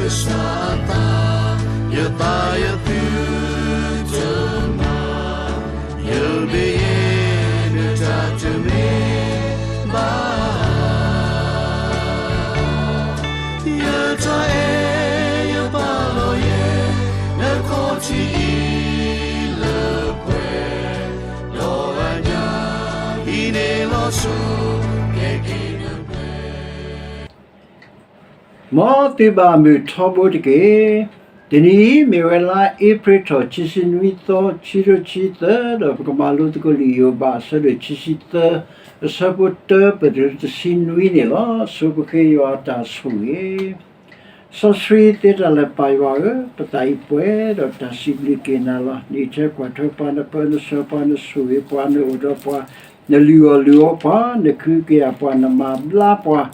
ကစၢ်အသး, ယသးယသုတမၤ, ယမ့ၢ်ယဲ နတၢ်တမ့ၢ်ဘၣ် ယတၢ်အဲၣ်ယပာ်လီၤယဲ နခီၣ်ထံးအံၤလၢပှဲၤ, ဒီးအညၣ်အံၤန့ၣ်လီၤဆီ ကဲက့ၤနပှဲၤ မ်သုဘၣ်မုာ်ထီဘိတက့ၢ်. တနံၤအံၤမ့ၢ်ဝဲလါအ့ဖြ့ၣ်ထီၣ် ခံဆံနွံသီ ခံကထိခံဆံသၢ ဒီးပကမၤလိသကိးလံာ်ယိၤဘး အဆၢဒိၣ်ခံဆံသၢ အဆၢဖိတၢ ပတုၤတဆံနွံန့ၣ်လီၤ. ဆိပဃ့ယွၤအတၢ်ဆိၣ်ဂ့ၤ စီဆှံသ့တၢ်လၢပၢ်ယွၤဧၢ, ပသးအံၤပှဲၤဒီးတၢ်စံးဘျုးက့ၤနၤလီၤ. နအံးထွဲကွၢ်ထွဲပှၤ, နပၢနဆှၢပှၤ, နဆိၣ်ဂ့ၤပှၤ, နအိၣ်ဒီးပှၤ, နလုၢ်အီၣ်လုၢ်အီပှၤ, နကဟုကယာ်ပှၤ, နမၤဘျါပှၤ,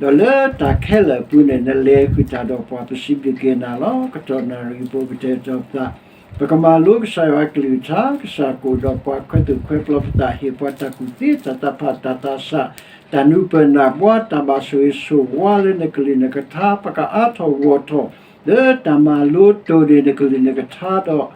ဒီးလၢတၢ်ခဲလၢာ်အပူၤန့ၣ် နလဲၤဃုာ်တၢ်ဒီးပှၤ ပစံးဘျုးက့ၤနၤလီၤ. ကတီၢ်နၣ်ရံၣ်အံၤ ပကတဲာ်ကတီၤပသး, ပကမၤလိကစၢ်ယွၤအကလုၢ်ကထါ, ကစၢ်ကအိၣ်ဒီးပှၤ ခွဲးသူၣ်ခွဲးပျီပသး ဟ့ၣ်ပှၤတၢ်ကူၣ်သ့ တၢ်သးဖးတၢ်သးစၢ်, တၢ်နူၤပၢၢ်နၢ်ဘှါ တၢ်ဘၣ်ဆိၣ်ဂ့ၤဆိၣ်ဝါလၢနကလုၢ်နကထါ ပကအါထီၣ်ဂီၢ်ထီၣ် လၢတၢ်မၤလိတိၢ်န့ၢ်နကလုၢ်နကထါဒီး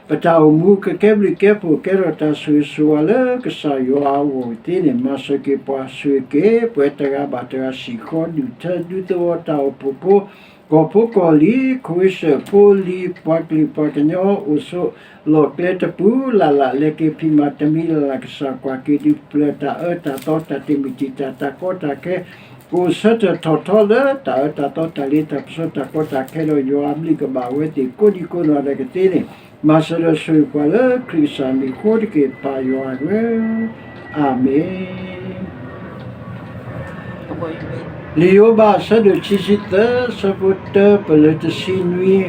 ပတၢ်အိၣ်မူကကဲဘျုးကဲဖှိၣ် ကဲထီၣ်တၢ်ဆိၣ်ဂ့ၤဆိၣ်ဝါလၢကစၢ်ယွၤအဂီၢ်သ့န့ၣ် မၤစၢၤက့ၤပှၤ ဆိၣ်ဂ့ၤက့ၤပှၤတဂၤဘၣ်တဂၤ စံၣ်ဃီဒုၣ်ထၢဒူသဝီ တၢ်အိၣ်ဖှိၣ်ဖိ ကီၢ်ဖိကီၢ်လံၤ ခိၣ်ဝ့ၡၢၣ်ဖိလံၤ ပှၤကလုာ်ပှၤကညီ အိၣ်ဆိးလီၢ်ကျဲတပူၤလၢ်လၢ် လဲၤက့ၤဖံးမၤတမံၤလၢ်လၢ် ကစၢ်ကွၢ်က့ၤဒုးဖျၢၣ် တၢ်အၢတၢ်သီ တၢ်တ့မုၢ်တံာ်တာ် တၢ်ကီတၢ်ခဲ ကအိၣ်ဆၢထၢၣ်ထီၣ်ထီလၢ တၢ်အၢတၢ်သီ တၢ်လ့တၢ်ပစီ တၢ်ကီတၢ်ခဲဒီး ယွၤအဘျုးကဘၣ်ဝဲသ့ၣ်ကိးဒံကိးနီၢ်ဒဲးကသ့န့ၣ် မၤစၢၤဒီးဆိၣ်ဂ့ၤပှၤလၢခရံာ်ကစၢ်မံၤအဃိတက့ၢ် ပၢ်ယွၤဧၢ, အၤမ့ၣ်. လံာ်ယိၤဘး အဆၢဒိၣ်ခံဆံသၢ အဆၢဖိတၢ ပတုၤလၢတဆံနွံ,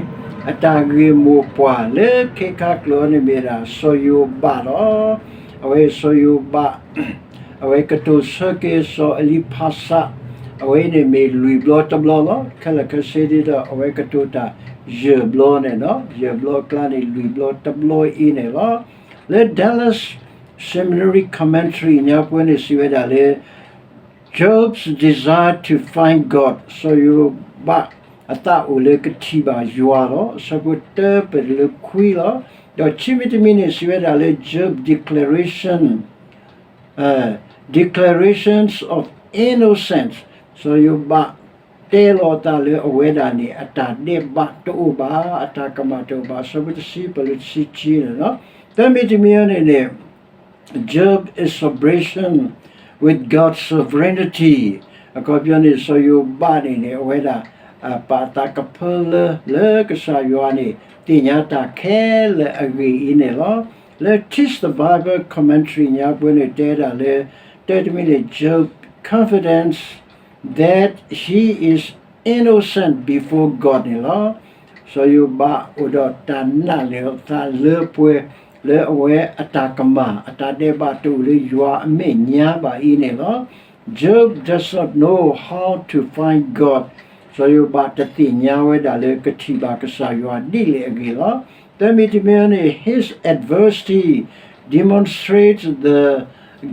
အတၢ်ဂ့ၢ်မိၢ်ပှၢ်လၢခဲခါကျိာ်န့ၣ်မ့ၢ်ဒၣ် စီၤယိၤဘးလီၤ. အဝဲစီၤယိၤဘး အဝဲကတိၤဆၢက့ၤစီၤအလံဖးစး, အဝဲအံၤန့ၣ်မ့ၢ်လွံၢ်ဘျီတဘျီလီၤ. ခဲလၢာ်ခဲဆ့ဒ်ဒီး အဝဲကတိၤတၢ်ယဲၢ်ဘျီန့ၣ်လီၤ. ယဲၢ်ဘျီအကျါန့ၣ် လွံၢ်ဘျီတဘျီအံၤန့ၣ်လီၤ. လၢ Dallas Seminary Commentary ညါပှဲၤန့ၣ် စံးဝဲဒၣ်လၢ Job's desire to find God စီၤယိၤဘးအသးအိၣ်လၢကထံၣ်ဘၣ်ယွၤလီၤ. အဆၢဖိတၢ ပတုၤလၢခွံလီၤ. ဒီးခံမံၤတမံၤန့ၣ် စံးဝဲဒၣ်လၢ Job declaration, declarations of innocence, စီၤယိၤဘးတဲလီၤအသးလၢအဝဲဒၣ်န့ၣ် အတၢ်ဒဲးဘးတအိၣ်ဘၣ်, အတၢ်ကမၣ်တအိၣ်ဘၣ်, အဆၢဖိတဆံ ပတုၤလၢတဆံခံန့ၣ်လီၤ. သၢမံၤတမံၤန့ၣ်န့ၣ် Job is sobriation with God's sovereignty. အခီပညီန့ၣ် စီၤယိၤဘးန့ၣ်န့ၣ် အဝဲဒၣ် ပာ်သးကဖၢလၢ လၢကစၢ်ယွၤန့ၣ် သ့ၣ်ညါတၢ်ခဲလၢာ်အဂ့ၢ်အံၤန့ၣ်လီၤ. လၢ Teach the Bible Commentary ညါပှဲၤန့ၣ် တဲဒၣ်လၢ တၢတမံၤန့ၣ် Job confidence that he is innocent before God န့ၣ်လီၤ. စီၤယိၤဘးအိၣ်ဒီးတၢ်နာ်လၢအသးလၢပှဲၤ လၢအဝဲအတၢ်ကမၣ် အတၢ်ဒဲးဘးတအိၣ်လၢယွၤအမဲာ်ညါဘၣ်အံၤန့ၣ်လီၤ. Job does not know how to find God. စီၤယိၤဘးတသ့ၣ်ညါဝဲဒၣ်လၢကထံၣ်ဘၣ်ကစၢ်ယွၤဒ်လဲၣ်အဂ့ၢ်လီၤ. သၢမံၤတမံၤန့ၣ် his adversity demonstrates the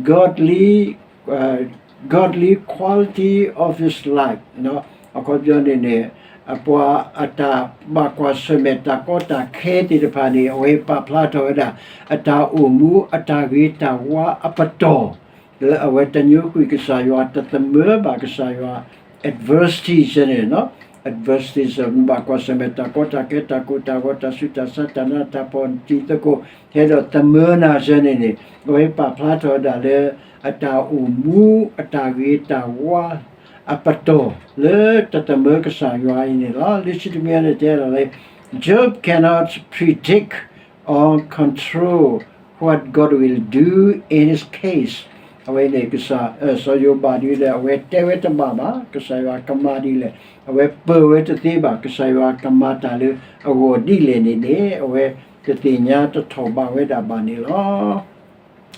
godly, uh, godly quality of his life အခီပညီန့ၣ်န့ၣ် အပှၤအတၢ်ဘၣ်ကွၢ်ဆၢၣ်မဲာ်တၢ်ကီတၢ်ခဲသ့ၣ်တဖၣ်န့ၣ် အဝဲပာ်ဖျါထီၣ်ဝဲဒၣ် အတၢ်အိၣ်မူအတၢ်ဂ့ၤတၢ်ဝါအပတီၢ် လၢအဝဲတညိကွံာ်ကစၢ်ယွၤ တသမၢဘၣ်ကစၢ်ယွၤ adversity န့ၣ် adversity ဘၣ်ကွၢ်ဆၢၣ်မဲာ်တၢ်ကီတၢ်ခဲ တၢ်ကိၢ်တၢ်ဂီၤ တၢ်ဆူးတၢ်ဆါ တၢ်နးတၢ်ဖှီၣ် တံၤသကိး ဟဲဒီးသမၢနၤစၢၤန့ၣ်န့ၣ် အဝဲပာ်ဖျါထီၣ်ဝဲဒၣ်လၢ အတၢ်အိၣ်မူ အတၢ်ဂ့ၤတၢ်ဝါ အပတီၢ် လၢတသမၢကစၢ်ယွၤအံၤန့ၣ်လီၤ. လွံၢ်ဆံတမံၤန့ၣ် တဲဒၣ်လၢ Job cannot predict or control what God will do in his case. အဝဲန့ၣ် ကစၢ် စီၤယိၤဘးဒ်လဲၣ် အဝဲတဲဝဲတဘၣ်ဘၣ် ကစၢ်ယွၤကမၤဒ်လဲၣ်, အဝဲပၢၢ်ဝဲတသ့ဘၣ် ကစၢ်ယွၤကမၤတၢ်လၢအဂီၢ်ဒ်လဲၣ်န့ၣ်န့ၣ် အဝဲတသ့ၣ်ညါတထီၣ်ဘးဝဲဒၣ်ဘၣ်န့ၣ်လီၤ.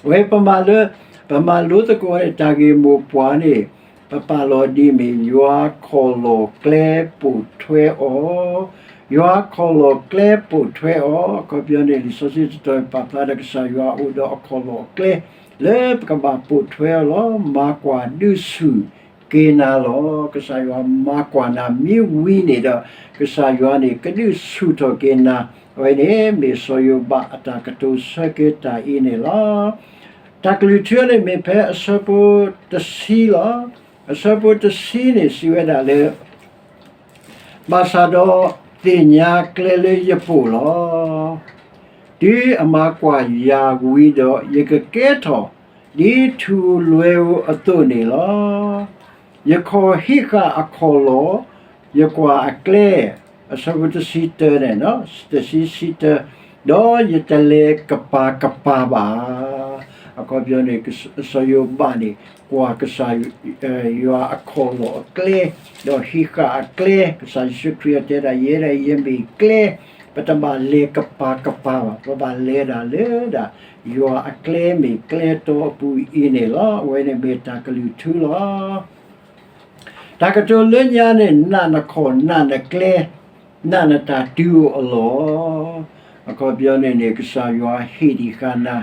အဝဲပမၤလၢ ပမၤလိသကိးန့ၣ် တၢ်ဂ့ၢ်မိၢ်ပှၢ်န့ၣ် ပပာ်လီၤဒ်အမ့ၢ် ယွၤခီၣ်လီၢ်ကျဲပိာ်ထွဲအီၤ, ယွၤခီၣ်လီၢ်ကျဲပိာ်ထွဲအီၤ အခီပညီန့ၣ် လံာ်စီဆှံတတီၤပာ်ဖျါဒီးကစၢ်ယွၤအိၣ်ဒီးအခီၣ်လီၢ်အကျဲ လၢပကဘၣ်ပိာ်ထွဲအီၤလီၤ. မၤကွၢ်ဒုးဆူၣ် က့ၤနၤလီၤ. ကစၢ်ယွၤမၤကွၢ်နၤမ့ၢ်ဝံၤန့ၣ်ဒီး ကစၢ်ယွၤန့ၣ် ကဒုးဆူၣ်ထီၣ်က့ၤနၤ. အဝဲန့ၣ် မ့ၢ်စီၤယိၤဘးအတၢ်ကတိၤဆၢက့ၤတၢ်အံၤန့ၣ်လီၤ. တၢ်ကလုၢ်ထူန့ၣ်မ့ၢ်ဖဲအဆၢဖိတဆံလီၤ. အဆၢဖိတဆံန့ၣ် စံးဝဲဒၣ်လၢ ဘၣ်ဆၣ်ဒီးသ့ၣ်ညါကျဲလၢယပူၤလီၤ. တုၤအမၤကွၢ်ယၤဝံၤဒီး ယကကဲထီၣ်ဒ်ထူလွဲဧိၤအသိးန့ၣ်လီၤ. ယခီၣ်ဟံးဃာ်အခီၣ်လီၢ်, ယကွၢ်အကျဲ, အဆၢဖိတဆံတၢန့ၣ်, တဆံဆံတၢ, ဒီးယတလဲၤကပၤကပၤဘၣ်. အခီပညီန့ၣ် စီၤယိၤဘးန့ၣ် ကွၢ်ကစၢ်ယွၤအခီၣ်လီၢ်အကျဲ, ဒီးဟံးဃာ်အကျဲ, ကစၢ်ယ့ၣ်ၡူးခရံာ်အတဲဒၣ် ယဲဒၣ်ယမ့ၢ်ကျဲ, ပတဘၣ်လဲၤကပၤကပၤဘၣ်, ပဘၣ်လဲၤဒၣ်လၢဒၣ် ယွၤအကျဲမ့ၢ်ကျဲတီအပူၤအံၤန့ၣ်လီၤ. အဝဲန့ၣ်မ့ၢ်တၢ်ကလုၢ်ထူလီၤ. တၢ်ကတိၤလၢညါန့ၣ် နာ်နခီၣ် နာ်နကျဲ, နာ်နတၢ်တုၤအိၣ်အလီၢ်. အခီပညီန့ၣ်န့ၣ် ကစၢ်ယွၤဟ့ၣ်ဒံးဃာ်နၤ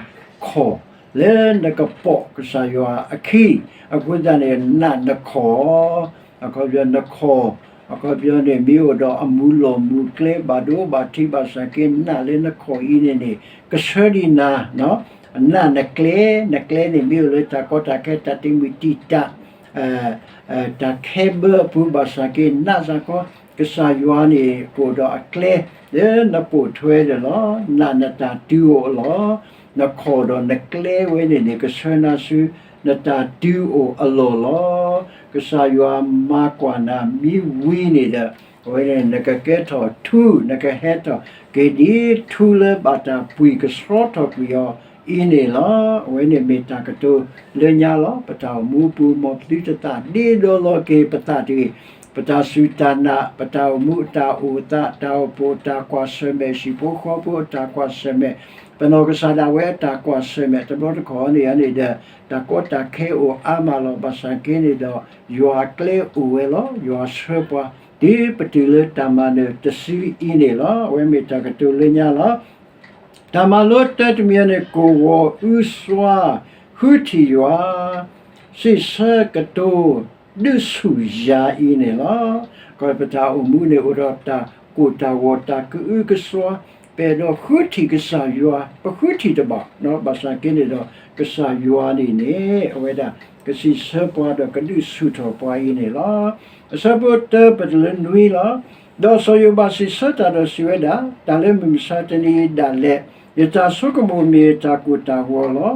ခီၣ်လၢနကပိာ်ကစၢ်ယွၤအခံ, အဃိသတးန့ၣ် နာ်နခီၣ်, အခီပညီနခီၣ်, အခီပညီန့ၣ် မ့ၢ်အိၣ်ဒီးအမူၤလီၢ်မူၤကျဲ ဘၣ်ဒိဘၣ်ထံးဘၣ်ဆၣ်က့ နာ်လၢနခီၣ်အံၤန့ၣ်န့ၣ် ကဆှၢဒံးနၤ, နာ်နကျဲ, နကျဲန့ၣ်မ့ၢ်အိၣ်လၢတၢ်ကီတၢ်ခဲ တၢ်တမုာ်တံာ်တာ် တၢ်ခဲဘၢအပူၤဘၣ်ဆၣ်က့ နာ်စ့ၢ်ကီး ကစၢ်ယွၤန့ၣ် ကအိၣ်ဒီးအကျဲလၢနပိာ်ထွဲဒီးလီၤ. နာ်နတၢ်တုၤအိၣ်အလီၢ်, နခီၣ်ဒီးနကျဲဝဲန့ၣ်န့ၣ် ကဆှၢနၤဆူ နတၢ်တုၤအိၣ်အလီၢ်လီၤ. ကစၢ်ယွၤမၤကွၢ်နၤမ့ၢ်ဝံၤန့ၣ်ဒီး အဝဲန့ၣ် နကကဲထီၣ်ထူ, နကဟဲထီၣ်က့ၤဒ်ထူလၢဘၣ်တၢ်ပှံၢ်ကဆှီထီၣ်ကွံာ်အီၤအံၤန့ၣ်လီၤ. အဝဲန့ၣ်မ့ၢ်တၢ်ကတိၤလၢညါလီၤ. ပတၢ်အိၣ်မူအပူၤ မ်ပသုတသးဒ့ဒီလီၤက့ၤပသးတဂ့ၤ. ပတၢ်စူၢ်တၢ်နာ်, ပတၢ်အိၣ်မူအတၢ်အိၣ်သး, တၢ်အိၣ်ဖှိၣ်အတၢ်ကွၢ်ဆၢၣ်မဲာ်, ဟံၣ်ဖိဃီဖိအတၢ်ကွၢ်ဆၢၣ်မဲာ်, ပနီၢ်ကစၢ်ဒၣ်ဝဲအတၢ်ကွၢ်ဆၢၣ်မဲာ် တဘျီတခီၣ်န့ၣ်န့ၣ်ဒီး တၢ်ကီတၢ်ခဲအိၣ်အါမးလီၤ. ဘၣ်ဆၣ်က့န့ၣ်ဒီး ယွၤအကျဲအိၣ်ဝဲလီၤ. ယွၤဆှၢပှၤ တုၤပတုၤလၢတၢ်မၤနၢၤတစုအံၤန့ၣ်လီၤ. အဝဲမ့ၢ်တၢ်ကတိၤလၢညါလီၤ. တၢ်မၤလိတၢတမံၤန့ၣ် ကိၢ်ဂီၤအူစွါ ဃုထံၣ်ယွၤ, စံးဆၢကတိၤ ဒုးဆူၣ်ယၤအံၤန့ၣ်လီၤ. ကီၢ်ပတၢ်အိၣ်မူန့ၣ် အိၣ်ဒီးတၢ်ကိၢ်တၢ်ဂီၤ တၢ်ကအုကစွါ, ပအဲၣ်ဒိးဃုထံၣ်ကစၢ်ယွၤ ပဃုထံၣ်တဘၣ်, ဘၣ်ဆၣ်က့န့ၣ်ဒီး ကစၢ်ယွၤန့ၣ်န့ၣ် အဝဲဒၣ်ကစံးဆၢပှၤဒီးကဒုးဆူၣ်ထီၣ်ပှၤအံၤန့ၣ်လီၤ. အဆၢဖိတၢပတုၤလၢနွံလီၤ. ဒီးစီၤယိၤဘးစံးဆၢတၢ်ဒီးစံးဝဲဒၣ်, တၢ်လၢမုၢ်မဆါတနံၤအံၤဒၣ်လဲာ် ယတၢ်ဆိကမိၣ်မ့ၢ်ယတၢ်ကိၢ်တၢ်ဂီၤလီၤ.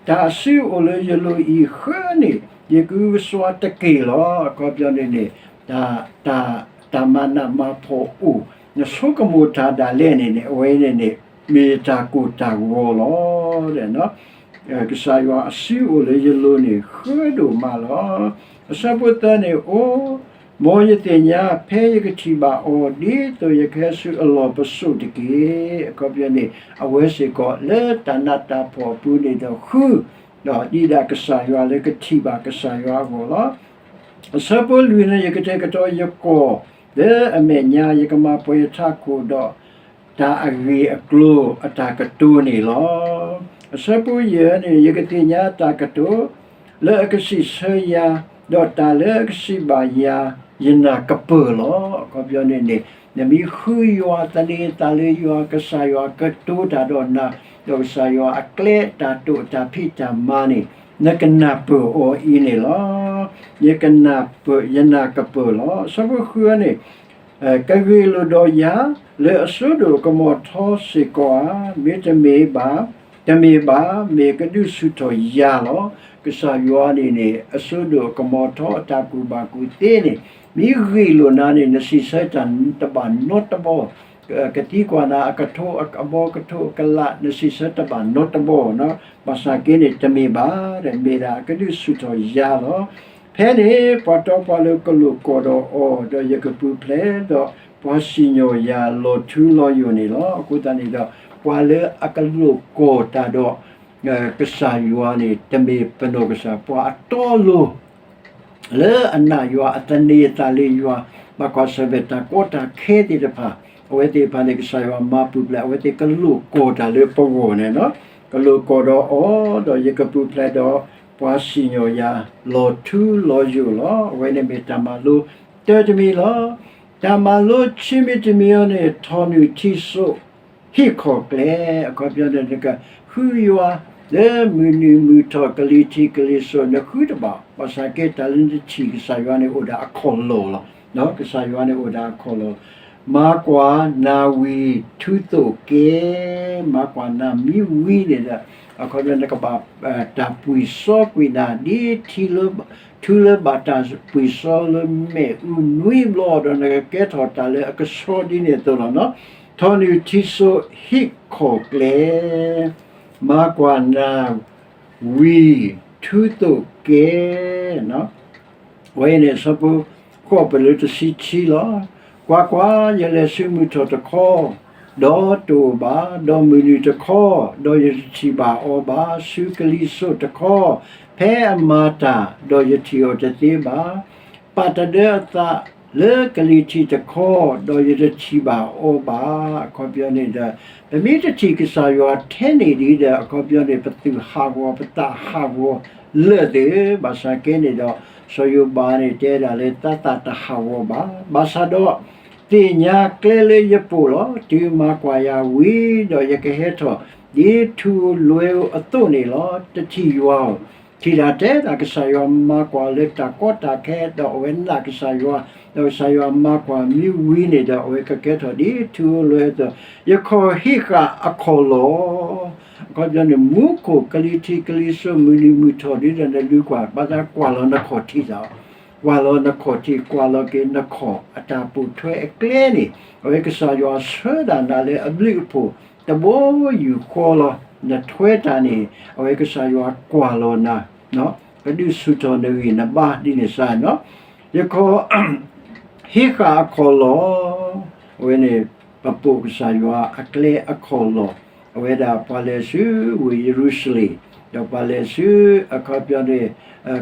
တၢ်အစုအိၣ်လၢယလိၤအံၤဃၢန့ၣ် ယကအုကစွါတက့ၢ်လီၤ. အခီပညီန့ၣ်န့ၣ် တၢ် တၢ်မၤနးမၤဖှီၣ်အိၣ်, နဆိကမိၣ်တၢ်ဒၣ်လဲာ်န့ၣ်န့ၣ် အဝဲန့ၣ်န့ၣ် မ့ၢ်ယတၢ်ကိၢ်တၢ်ဂီၤလီၤ. ကစၢ်ယွၤအစုအိၣ်လၢယလိၤန့ၣ် ဃၢဒိၣ်မးလီၤ. အဆၢဖိသၢန့ၣ်အိၣ်, မ်ယသ့ၣ်ညါဖဲယကထံၣ်ဘၣ်အီၤ ဒ်သိးယကဟဲဆူအလီၢ်ပစိာ်တက့ၢ်. အခီပညီန့ၣ် အဝဲစ့ၢ်ကီးလၢတၢ်နးတၢ်ဖှီၣ်အပူၤန့ၣ်ဒီးဃု ဒီးဒ်ဒၣ်ကစၢ်ယွၤလၢကထံၣ်ဘၣ်ကစၢ်ယွၤအဂီၢ်လီၤ. အဆၢဖိလွံၢ်န့ၣ် ယကတဲာ်ကတီၤယကီၢ်လၢအမဲာ်ညါ, ယကမၤပှဲၤယထးခိၣ်ဒီး တၢ်အဂ့ၢ်အကျိၤအတၢ်ကတိၤန့ၣ်လီၤ. အဆၢဖိယဲၢ်န့ၣ် ယကသ့ၣ်ညါတၢ်ကတိၤ လၢအကစံးဆၢယၤ, ဒီးတၢ်လၢအကစံးဘၣ်ယၤ ယနၢ်ကပၢၢ်လီၤ. အခီပညီန့ၣ်န့ၣ် နမ့ၢ်ဃုယွၤသန့ၤသးလၢယွၤ, ကစၢ်ယွၤကတိၤတၢ်ဒီးနၤ, ဒီးကစၢ်ယွၤအကျဲတၢ်တိာ်တၢ်ဖံးတၢ်မၤန့ၣ် နကနၢ်ပၢၢ်အီၤအံၤန့ၣ်လီၤ. ယကနၢ်ပၢၢ်, ယနၢ်ကပၢၢ်လီၤ. အဆၢဖိဃုန့ၣ် ကဂ့ၢ်လိာ်ဒီးယၤ လၢအစိဒိၣ်အကမီၤထီစ့ၢ်ကီးဧါ, မ့တမ့ၢ်ဘၣ်, တမ့ၢ်ဘၣ်, မ့ၢ်ကဒုးဆူၣ်ထီၣ်ယၤလီၤ. ကစၢ်ယွၤန့ၣ်န့ၣ် အစိဒိၣ်အကမီၤထီအတၢ်ကူၣ်ဘၣ်ကူၣ်သ့န့ၣ် မ့ၢ်ဂ့ၢ်လိာ်နၤန့ၣ် နစံးဆၢတၢ်တဘၣ်နီတဘီ, ကသံကွၢ်နၤအကထိအကဘီကထိအကလး နစံးဆၢတဘၣ်နီတဘီ, ဘၣ်ဆၣ်က့န့ၣ် တမ့ၢ်ဘၣ်, မ့ၢ်ဒၣ်အကဒုးဆူၣ်ထီၣ်ယၤလီၤ. ဖဲန့ၣ် ပှၤတီပှၤလိၤကလိာ်ကိးဒီးအီၤ, ဒီးယကပူၤဖျဲး, ဒီးပှၤစံၣ်ညီၣ်ယၤလီၤထူလီၤယိာ်န့ၣ်လီၤ. အဃိသတးန့ၣ်ဒီး ပှၤလၢအကလိာ်ကိးတၢ်ဒီး ကစၢ်ယွၤန့ၣ် တမ့ၢ်ပနီၢ်ကစၢ်, ပှၤအတီအလိၤ လၢအနာ်ယွၤ အသန့ၤအသးလၢယွၤ, ဘၣ်ကွၢ်ဆၢၣ်မဲာ်တၢ်ကီတၢ်ခဲသ့ၣ်တဖၣ်, အဝဲသ့ၣ်တဖၣ်န့ၣ် ကစၢ်ယွၤမၤပူၤဖျဲး, အဝဲသ့ၣ်ကလိာ်ကိးတၢ်လၢပဂီၢ်န့ၣ်လီၤ. ကလိာ်ကိးဒီးအီၤ, ဒီးယကပူၤဖျဲးဒီး ပှၤစံၣ်ညီၣ်ယၤ လီၤထူလီၤယိာ်လီၤ. အဝဲန့ၣ်မ့ၢ်တၢ်မၤလိတၢ်တမံၤလီၤ. တၢ်မၤလိဆံမံၤတမံၤအံၤန့ၣ် ထီၣ်နုာ်ထံစိး ဟံၣ်ခီၣ်ကျဲ, အခီပညီန့ၣ် နကဃုယွၤလၢမုၢ်နုာ်မုၢ်ထီၣ် ကလံၤထံးကလံၤစိး နဃုတဘၣ်. ဘၣ်ဆၣ်က့ တၢ်လၢနထံၣ်ကစၢ်ယွၤန့ၣ် အိၣ်ဒၣ်အခီၣ်လီၢ်လီၤ. ကစၢ်ယွၤန့ၣ်အိၣ်ဒၣ်အခီၣ်လီၢ်, မၤကွၢ်နၤဝံၤထူသိးကဲ, မၤကွၢ်နၤမ့ၢ်ဝံၤန့ၣ်ဒီး အခီပညီနကဘၣ် တၢ်ပှံၢ်စီကွံာ်နၤ ဒ်ထူလၢဘၣ်တၢ်ပှံၢ်စီလၢမ့ၣ်အူနွံဘျီဒီး နကကဲထီၣ်တၢ်လၢအကဆှီဒ်န့ၣ်အသိးလီၤ. ထီၣ်နုာ်ထံစိးဟံၣ်ခီၣ်ကျဲ, မၤကွၢ်နၤဝံၤထူသိးကဲ အဝဲအံၤန့ၣ် အဆၢဖိဃိးပၢၢ်လၢတဆံခံလီၤ. ကွၢ်ကွၢ်, ယလဲၤဆူမုၢ်ထီၣ်တခီ, ဒီးတအိၣ်ဘၣ်, ဒီးမုၢ်နုာ်တခီ, ဒီးယတထံၣ်ဘၣ်အီၤဘၣ်, ဆူကလံၤစိးတခီ, ဖဲအမၤတၢ်, ဒီးယထံၣ်အီၤတသ့ဘၣ်. ပာ်တဒၢအသးလၢကလံၤထံးတခီ, ဒီးယတထံၣ်ဘၣ်အီၤဘၣ်. အခီပညီန့ၣ်ဒီး ပမ့ၢ်တထံၣ်ကစၢ်ယွၤထဲန့ၣ်ဒ်ဒီး အခီပညီန့ၣ် ပသူၣ်ဟးဂီၤ ပသးဟးဂီၤလၢာ်သ့ၣ်, ဘၣ်ဆၣ်က့န့ၣ်ဒီး စီၤယိၤဘးန့ၣ် တဲဒၣ်လၢ သးသးတဟးဂီၤဘၣ်. ဘၣ်ဆၣ်ဒီး သ့ၣ်ညါကျဲလၢယပိာ်လီၤ. တုၤမၤကွၢ်ယၤဝံၤဒီး ယကဟဲထီၣ်ဒ်ထူဧိၤလွဲဧိၤအသိးန့ၣ်လီၤ. တထံၣ်ယွၤဧိၤ, ထံၣ်တၢ်တဲတၢ်ကစၢ်ယွၤ မၤကွၢ်လၢတၢ်ကီတၢ်ခဲ ဒီးအဝဲနာ်ကစၢ်ယွၤ, ဒီးကစၢ်ယွၤမၤကွၢ်မ့ၢ်ဝံၤန့ၣ်ဒီး အဝဲကကဲထီၣ်ဒ်ထူဧိၤလွဲဧိၤအသိး, ယခီၣ်ဟံးဃာ်အခီၣ်လီၢ်, အခီပညီန့ၣ် မူခိၣ်ကလံၤထံးကလံၤစိး မုၢ်နုာ်မုၢ်ထီၣ်ဒ်ဒီး နလူကွၢ် ဘၣ်သးကွၢ်လီၤနခီၣ်ထံးသး, ကွၢ်လီၤနခီၣ်ထံး ကွၢ်လီၤက့ၤနခီၣ်အတၢ်ပိာ်ထွဲအကျဲန့ၣ် အဝဲကစၢ်ယွၤဆှၢဒၣ်နၤလၢအဘျုးအဖှိၣ် တဘိယူၢ်ဃီလီၤ. နထွဲတၢ်န့ၣ် အဝဲကစၢ်ယွၤကွၢ်လီၤနၤ, ကဒုးဆူၣ်ထီၣ်နဂံၢ်နဘါဒ်န့ၣ်စ့ၢ်နီၤ. ယခီၣ်ဟံးဃာ်အခီၣ်လီၢ်, အဝဲန့ၣ် ပပိာ်ကစၢ်ယွၤအကျဲအခီၣ်လီၢ်, အဝဲဒၣ်ပှၤလဲၤဆူဝ့ၢ်ယရူၤၡလ့ၣ်, ဒီးပှၤလဲၤဆူအခီပညီန့ၣ်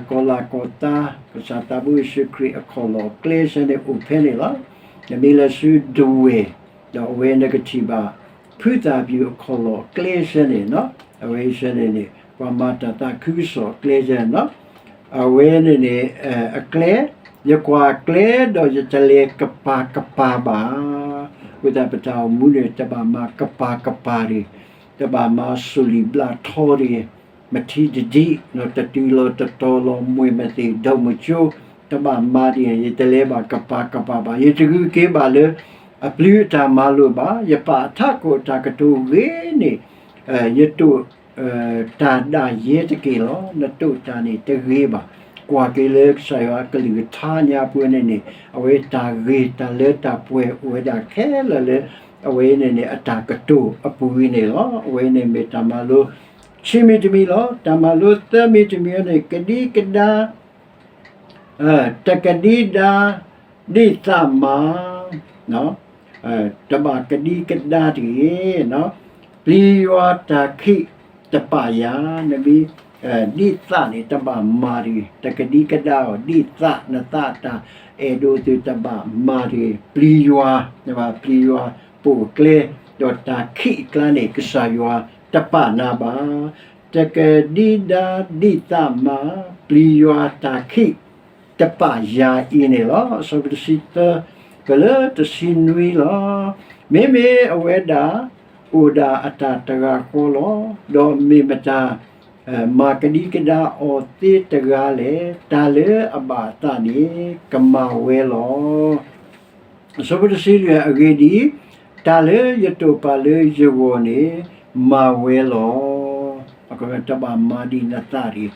ကီၤလၤကီၤသါ ကစၢ်သးဘိယ့ၣ်ၡူးခရံာ်အခီၣ်လီၢ်အကျဲစ့ၢ်န့ၣ်အိၣ်ဖဲန့ၣ်လီၤ. နမ့ၢ်လဲၤဆူဒဝဲၢ် ဒီးအဝဲနကထံၣ်ဘၣ် ဖုသၣ်ပျူၣ်အခီၣ်လီၢ်အကျဲစ့ၢ်န့ၣ်, အဝဲစ့ၢ်န့ၣ်န့ၣ် ပှၤမၤတၢ်သးခုကစီၣ်အကျဲစ့ၢ်န့ၣ်, အဝဲန့ၣ်န့ၣ် အကျဲ, ယကွၢ်အကျဲဒီးယတလဲၤကပၤကပၤဘၣ်. အဃိသတးပတၢ်အိၣ်မူန့ၣ် တဘၣ်မၤကပၤကပၤတဂ့ၤ, တဘၣ်မၤစိၢ်လံၣ်ဘျးထီတဂ့ၤ, မထံတဒံး, တတုၤလီၤတတီၤလီၤ မှ့ၢ်မသ့ၣ်ဒီးမုၢ်ကၠိ, တဘၣ်မၤဒ်န့ၣ် ယတလဲၤဘၣ်ကပၤကပၤဘၣ်. ယတဂုာ်က့ၤဘၣ်လၢ အပျုၤအတၢ်မၤလိာ်ဘၣ်. ယပာ်အထးခိၣ်အတၢ်ကတိၤဂ့ၤန့ၣ် ယတိာ် တၢ်ဒၣ်ယဲတက့ၢ်လီၤ. နတိာ်တၢ်န့ၣ်တဂ့ၤဘၣ်. ကွၢ်က့ၤလၢကစၢ်ယွၤအကလုၢ်ကထါညါပူၤန့ၣ်န့ၣ် အဝဲတၢ်ဂ့ၤတၢ်လၢတၢ်ပှဲၤအိၣ်ဝဲဒၣ်ခဲလၢာ်လၢ အဝဲန့ၣ်န့ၣ် အတၢ်ကတိၤအပူၤအံၤန့ၣ်လီၤ. အဝဲန့ၣ်မ့ၢ်တၢ်မၤလိဆံမံၤတမံၤလီၤ. တၢ်မၤလိသၢမံၤတမံၤန့ၣ် ကဒံကဒါ တကဒံဒါ ဒ်သးမၤ, တဘၣ်ကဒံကဒါတဂ့ၤ, ပျံၤယွၤတၢ်ခံးတပာ်ယၤ, နမ့ၢ် ဒ်သးန့ၣ် တဘၣ်မၤတဂ့ၤ, တကဒံကဒါအီၤ ဒ်သး နသးတၢ်အဲၣ်ဒိးအသိးတဘၣ်မၤတဂ့ၤ, ပျံၤယွၤ, နဘၣ်ပျံၤယွၤပိာ်အကျဲ, ဒီးတၢ်ခံးအကျါန့ၣ် ကစၢ်ယွၤတပာ်နၤဘၣ်. တကဒံဒါဒ်သးမၤ, ပျံၤယွၤတၢ်ခံး တပာ်ယၤအံၤန့ၣ်လီၤ. အဆၢဖိတဆံသၢ ပလၢတဆံနွံလီၤ. မ့မ့ၢ်အဝဲဒၣ် အိၣ်ဒၣ်အတၢ်တဂၤဃီလီၤ. ဒီးမ့ၢ်မတၤ မၤကဒံကဒါအီၤသ့တဂၤလဲၣ်. တၢ်လၢအဘၣ်အသးန့ၣ် ကမၤဝဲလီၤ. အဆၢဖိတဆံလွံၢ် အဂ့ၢ်ဒ်အံၤ, တၢ်လၢယတိာ်ပာ်လၢယဂီၢ်န့ၣ် မၤဝဲလီၤ. တဘၣ်မၤဒံးနသးတဂ့ၤ,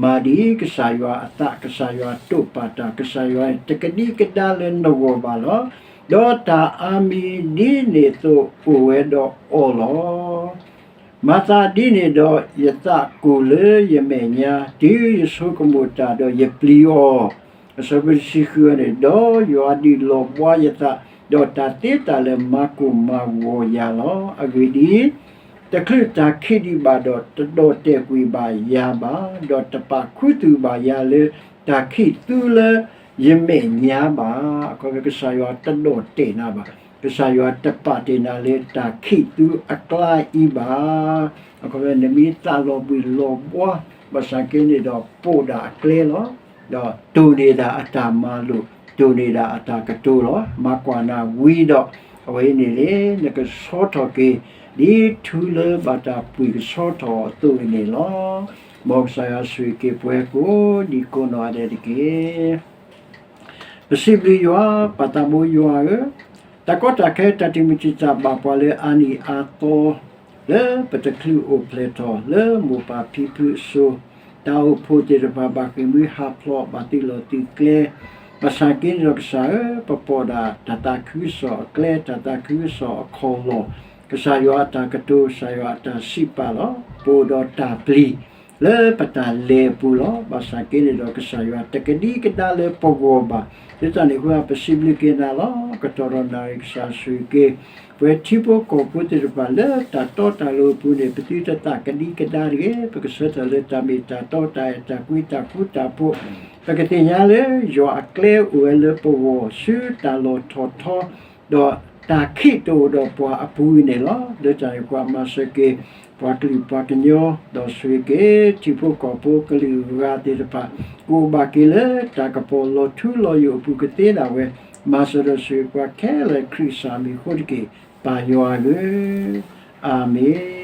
မၤဒံးကစၢ်ယွၤအသး, ကစၢ်ယွၤတိာ်ပာ်တၢ်, ကစၢ်ယွၤတကဒံကဒါလၢနဂီၢ်ဘၣ်လီၤ. ဒီးတၢ်အါမံၤဒ်န့ၣ်အသိးအိၣ်ဝဲဒီးအီၤလီၤ. မၤသးဒ်န့ၣ်ဒီး ယသးကိၢ်လၢယမဲာ်ညါ, တုၤယဆိကမိၣ်တၢ်ဒီးယပျံၤအီၤ, အဆၢဖိတဆံဃုန့ၣ်, ဒီးယွၤဒုးလီၤဘှါယသး, ဒီးတၢ်သ့တၢ်လၢမၤကိၢ်မၤဂီၤယၤလီၤ. အဂ့ၢ်ဒ်အံၤ, တချုးတၢ်ခံးဒံးဘၣ်ဒီး တဒီၣ်တဲာ်ကွံာ်ဘၣ်ယၤဘၣ်, ဒီးတပာ်ခူသူၣ်ဘၣ်ယၤလၢတၢ်ခံးသူလၢယမဲာ်ညါဘၣ်. အခီပညီ ကစၢ်ယွၤတဒီၣ်တဲာ်နၤဘၣ်. ကစၢ်ယွၤတပာ်တ့ၢ်နၤလၢတၢ်ခံးသူအကျါအံၤဘၣ်. အခီပညီ နမ့ၢ်သးလီၤဘှံးလီၤဘှါ ဘၣ်ဆၣ်က့န့ၣ်ဒီးပိာ်ဒၣ်အကျဲလီၤ. ဒီးတိၢ်န့ၢ်ဒၣ်အတၢ်မၤလိာ်, တိၢ်န့ၢ်ဒၣ်အတၢ်ကတိၤလီၤ. မၤကွၢ်နၤဝံၤဒီး, အဝဲအံၤန့ၣ်လၢ နကဆီထီၣ်က့ၤ ဒ်ထူလၢဘၣ်တၢ်ပှံၢ်ကဆီထီၣ်အသိးန့ၣ်လီၤ. မ်ကစၢ်ယွၤဆိၣ်ဂ့ၤက့ၤပှၤကိးဒံးကိးနီၢ်ဂၤဒဲးတက့ၢ်. ပစံးဘျုးယွၤ, ပၢ်သးဘိယွၤဧၢ, တၢ်ကီတၢ်ခဲတၢ်တံာ်မုၢ်တံာ်တာ်ဘၣ်ပှၤလၢအါနံၣ်အါသီ, လၢပတချုးအိၣ်ဖျဲၣ်ထီၣ် လၢမိၢ်ပၢ်ဖံဖုအစိၤ, တၢ်အိၣ်ဖှိၣ်သ့ၣ်တဖၣ်ဘၣ်ဃ့ၢ်မှံဟးဖျိးဘၣ်သုးလီၢ်သုးကျဲ, ဘၣ်ဆၣ်က့န့ၣ်ဒီးကစၢ်ဧၢ, ပပိာ်ဒၣ်တၢ်သးခုကစီၣ်အကျဲ တၢ်သးခုကစီၣ်အခီၣ်လီၢ်, ကစၢ်ယွၤအတၢ်ကတိၤ ကစၢ်ယွၤအတၢ်စံးပာ်လီၤ. ပအိၣ်ဒီးတၢ်ပျံၤ လၢပတၢ်လဲၤအပူၤလီၤ. ဘၣ်ဆၣ်က့န့ၣ်ဒီးကစၢ်ယွၤတကဒံကဒါလၢပဂီၢ်ဘၣ်. လၢတၢ်န့ၣ်အဃိ ပစံးဘျုးက့ၤနၤလီၤ. ကတီၢ်ဒီးနၣ်ရံၣ်ကစၢ်ဆိၣ်ဂ့ၤက့ၤ ပဝဲထံဖိကီၢ်ဖိသ့ၣ်တဖၣ်လၢတၢ်တီတၢ်လိၤအပူၤန့ၣ် ပသုတသးကဒံကဒါတဂ့ၤ. ပကဆၢထၢၣ်လၢတၢ်မ့ၢ်တၢ်တီတၢ်အဲၣ်တၢ်ကွံတၢ်ဃူတၢ်ဖိး, ပကသ့ၣ်ညါလၢယွၤအကျဲအိၣ်ဝဲလၢပဂီၢ် ဆူတၢ်လီၢ်ထီၣ်ထီ ဒီးတၢ်ခံးတအိၣ်ဒီးပှၤအပူၤအံၤန့ၣ်လီၤ. လၢတၢ်န့ၣ်အဃိ မၤစၢၤက့ၤ ပှၤကလုာ်ပှၤကညီ ဒီးဆိၣ်ဂ့ၤက့ၤ ထံဖိကီၢ်ဖိကလုာ်ဂၤသ့ၣ်တဖၣ် ကအိၣ်ဘၣ်က့ၤလၢတၢ်ကပီၤလီၤထူလီၤယိာ်အပူၤကသ့ဒၣ်ဝဲ, မၤစၢၤဒီးဆိၣ်ဂ့ၤပှၤခဲလၢာ်ခရံာ်ကစၢ်အမံၤအဃိတက့ၢ်, ပၢ်ယွၤဧၢ, အၤမ့ၣ်.